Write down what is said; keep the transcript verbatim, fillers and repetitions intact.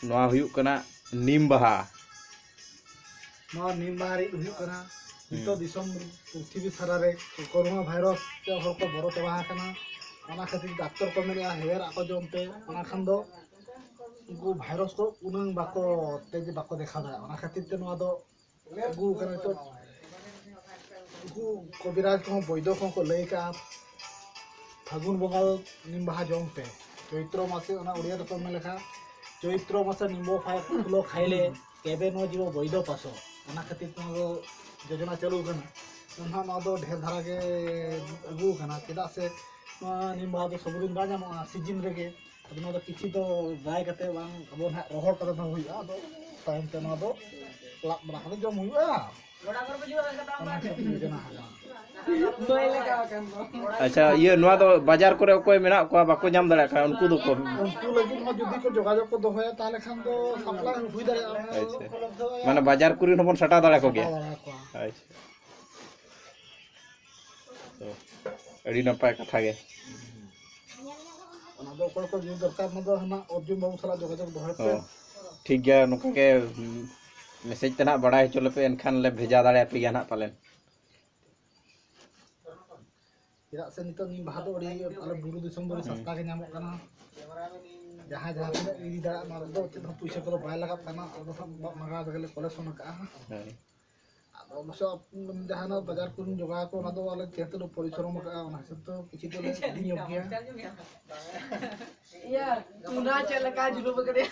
ᱱᱚᱣᱟ ᱦᱩᱭᱩᱜ ᱠᱟᱱᱟ ᱱᱤᱢ ᱵᱟᱦᱟ᱾ ᱱᱚᱣᱟ ᱱᱤᱢ ᱵᱟᱦᱟ ᱨᱤᱫ ᱦᱩᱭᱩᱜ ᱠᱟᱱᱟ᱾ ᱱᱤᱛᱚᱜ ᱫᱤᱥᱚᱢ ᱯᱨᱤᱛᱷᱤᱵᱤ ᱥᱟᱨᱟ ᱨᱮ ᱠᱳᱨᱳᱱᱟ ᱵᱷᱟᱭᱨᱟᱥ ᱛᱮ ᱦᱚᱲ ᱠᱚ ᱵᱚᱨᱚ ᱪᱟᱵᱟ ᱟᱠᱟᱱᱟ᱾ ᱚᱱᱟ ᱠᱷᱟᱹᱛᱤᱨ ᱰᱟᱠᱛᱚᱨ ᱠᱚ ᱢᱮᱱᱮᱫᱼᱟ ᱦᱮᱣᱮᱨᱟᱜ ᱠᱚ ᱡᱚᱢ ᱯᱮ, ᱚᱱᱟ ᱠᱷᱟᱱ ᱫᱚ ᱩᱱᱠᱩ ᱵᱷᱟᱭᱨᱟᱥ ᱠᱚ ᱩᱱᱟᱹᱝ ᱵᱟᱠᱚ ᱛᱮᱡᱽ ᱵᱟᱠᱚ ᱫᱮᱠᱷᱟᱣ ᱫᱟᱲᱮᱭᱟᱜᱼᱟ᱾ ᱚᱱᱟ ᱠᱷᱟᱹᱛᱤᱨ ᱛᱮ ᱱᱚᱣᱟ ᱫᱚ ᱟᱹᱜᱩ ᱟᱠᱟᱱᱟ᱾ ᱱᱤᱛᱚᱜ ᱩᱱᱠᱩ ᱠᱚᱵᱤᱨᱟᱡᱽ ᱠᱚᱦᱚᱸ ᱵᱳᱭᱫᱚ ᱠᱚᱦᱚᱸ ᱠᱚ ᱞᱟᱹᱭ ᱠᱟᱜᱼᱟ, ᱯᱷᱟᱹᱜᱩᱱ ᱵᱚᱸᱜᱟ ᱫᱚ ᱱᱤᱢ ᱵᱟᱦᱟ ᱡᱚᱢ ᱯᱮ᱾ ᱪᱳᱭᱛᱨᱚ ᱢᱟᱥᱮ, ᱚᱱᱟ ᱩᱲᱤᱭᱟ ᱫᱚᱠᱚ ᱢᱮᱱ ᱞᱮᱠᱷᱟᱱ ᱪᱳᱭᱛᱨᱚ ᱢᱟᱥᱮ ᱱᱤᱢᱵᱚ ᱯᱷᱟᱭ ᱯᱷᱩᱞᱚ ᱠᱷᱟᱭᱞᱮ ᱛᱮᱵᱮ ᱱᱚ ᱡᱤᱵᱚ ᱵᱳᱭᱫᱚ ᱯᱟᱥᱚ᱾ ᱚᱱᱟ ᱠᱷᱟᱹᱛᱤᱨ ᱛᱮ ᱱᱚᱣᱟ ᱫᱚ ᱡᱳᱡᱚᱱᱟ ᱪᱟᱹᱞᱩ ᱠᱟᱱᱟ᱾ ᱱᱟᱦᱟᱜ ᱱᱚᱣᱟ ᱫᱚ ᱰᱷᱮᱨ ᱫᱷᱟᱨᱟ ᱜᱮ ᱟᱹᱜᱩ ᱟᱠᱟᱱᱟ, ᱪᱮᱫᱟᱜ ᱥᱮ ᱱᱚᱣᱟ ᱱᱤᱢ ᱵᱟᱦᱟ ᱫᱚ ᱥᱚᱵᱫᱤᱱ ᱵᱟᱭ ᱧᱟᱢᱚᱜᱼᱟ ᱥᱤᱡᱤᱱ ᱨᱮᱜᱮ᱾ ᱟᱫᱚ ᱱᱚᱣᱟ ᱫᱚ ᱠᱤᱪᱷᱩ ᱫᱚ ᱫᱟᱭ ᱠᱟᱛᱮ ᱵᱟᱝ ᱟᱵᱚ ᱱᱟᱦᱟᱜ ᱨᱚᱦᱚᱲ ᱠᱟᱛᱮ ᱫᱚᱦᱚ ᱦᱩᱭᱩᱜᱼᱟ᱾ ᱟᱫᱚ ᱛᱟᱭᱚᱢ ᱛᱮ ᱱᱚᱣᱟ ᱫᱚ ᱞᱟᱫ ᱵᱟᱲᱟ ᱠᱟᱛᱮ ᱡᱚᱢ ᱦᱩᱭᱩᱜᱼᱟ᱾ ᱚᱱᱟ ᱠᱷᱟᱹᱛᱤᱨ ᱜᱮ ᱱᱟᱦᱟᱜ᱾ ᱟᱪᱪᱷᱟ, ᱤᱭᱟᱹ, ᱱᱚᱣᱟ ᱫᱚ ᱵᱟᱡᱟᱨ ᱠᱚᱨᱮ ᱚᱠᱚᱭ ᱢᱮᱱᱟᱜ ᱠᱚᱣᱟ ᱵᱟᱠᱚ ᱧᱟᱢ ᱫᱟᱲᱮᱭᱟᱜ ᱠᱟᱱᱟ, ᱩᱱᱠᱩ ᱫᱚᱠᱚ? ᱩᱱᱠᱩ ᱞᱟᱹᱜᱤᱫ ᱦᱚᱸ ᱡᱩᱫᱤ ᱠᱚ ᱡᱳᱜᱟᱡᱳᱜᱽ ᱠᱚ ᱫᱚᱦᱚᱭᱟ, ᱛᱟᱦᱚᱞᱮ ᱠᱷᱟᱱ ᱫᱚ ᱥᱟᱯᱞᱟᱭ ᱦᱩᱭ ᱫᱟᱲᱮᱭᱟᱜᱼᱟ᱾ ᱟᱪᱪᱷᱟ, ᱢᱟᱱᱮ ᱵᱟᱡᱟᱨ ᱠᱚᱨᱮ ᱦᱚᱸᱵᱚᱱ ᱥᱟᱴᱟ ᱫᱟᱲᱮ ᱠᱚᱜᱮᱭᱟ᱾ ᱥᱟᱴᱟ ᱫᱟᱲᱮ ᱟᱠᱚᱣᱟ᱾ ᱟᱪᱪᱷᱟ, ᱛᱚ, ᱟᱹᱰᱤ ᱱᱟᱯᱟᱭ ᱠᱟᱛᱷᱟ ᱜᱮ᱾ ᱚᱱᱟ ᱫᱚ ᱚᱠᱚᱭ ᱠᱚ ᱧᱩ ᱫᱚᱨᱠᱟᱨ, ᱚᱱᱟ ᱫᱚ ᱦᱟᱱᱟ ᱚᱨᱡᱩᱱ ᱵᱟᱹᱵᱩ ᱥᱟᱞᱟᱜ ᱡᱳᱜᱟᱡᱳᱜᱽ ᱫᱚᱦᱚᱭ ᱯᱮ᱾ ᱚ, ᱴᱷᱤᱠ ᱜᱮᱭᱟ, ᱱᱚᱝᱠᱟ ᱜᱮ ᱢᱮᱥᱮᱡᱽ ᱛᱮ ᱱᱟᱦᱟᱜ ᱵᱟᱲᱟᱭ ᱦᱚᱪᱚ ᱞᱮᱯᱮ, ᱮᱱᱠᱷᱟᱱ ᱞᱮ ᱵᱷᱮᱡᱟ ᱫᱟᱲᱮᱭᱟᱯᱮ ᱜᱮᱭᱟ ᱱᱟᱦᱟᱜ ᱯᱟᱞᱮᱱ᱾ ᱪᱮᱫᱟᱜ ᱥᱮ ᱱᱤᱛᱚᱜ ᱱᱤᱢ ᱵᱟᱦᱟ ᱫᱚ ᱟᱹᱰᱤ, ᱟᱞᱮ ᱵᱩᱨᱩ ᱫᱤᱥᱚᱢ ᱫᱚ ᱟᱹᱰᱤ ᱥᱟᱥᱛᱟ ᱜᱮ ᱧᱟᱢᱚᱜ ᱠᱟᱱᱟ᱾ ᱡᱟᱦᱟᱸᱭ ᱡᱟᱦᱟᱸ ᱛᱤᱱᱟᱹᱜ ᱤᱫᱤ ᱫᱟᱲᱮᱭᱟᱜ, ᱚᱱᱟ ᱨᱮᱫᱚ ᱪᱮᱫ ᱦᱚᱸ ᱯᱩᱭᱥᱟᱹ ᱠᱚᱫᱚ ᱵᱟᱭ ᱞᱟᱜᱟᱜ ᱠᱟᱱᱟ᱾ ᱟᱞᱮ ᱫᱚ ᱦᱟᱸᱜ ᱢᱟᱜ ᱢᱟᱜᱟᱣ ᱛᱮᱜᱮ ᱞᱮ ᱠᱚᱞᱮᱠᱥᱚᱱ ᱟᱠᱟᱜᱼᱟ᱾ ᱦᱮᱸ᱾ ᱟᱫᱚ ᱚᱵᱚᱥᱥᱚ ᱡᱟᱦᱟᱱᱟᱜ ᱵᱟᱡᱟᱨ ᱠᱚᱨᱮᱧ ᱡᱚᱜᱟᱣ ᱠᱚ, ᱚᱱᱟ ᱫᱚ ᱟᱞᱮ ᱡᱮᱦᱮᱛᱩ ᱞᱮ ᱯᱚᱨᱤᱥᱨᱚᱢ ᱟᱠᱟᱜᱼᱟ, ᱚᱱᱟ ᱦᱤᱥᱟᱹᱵ ᱛᱮ ᱠᱤᱪᱷᱩ ᱫᱚᱞᱮ ᱤᱫᱤ ᱧᱚᱜ ᱜᱮᱭᱟ᱾ ᱤᱭᱟᱹ, ᱴᱩᱱᱟ ᱪᱮᱫ ᱞᱮᱠᱟ ᱡᱩᱞᱩᱯ ᱟᱠᱟᱫᱮᱭᱟ?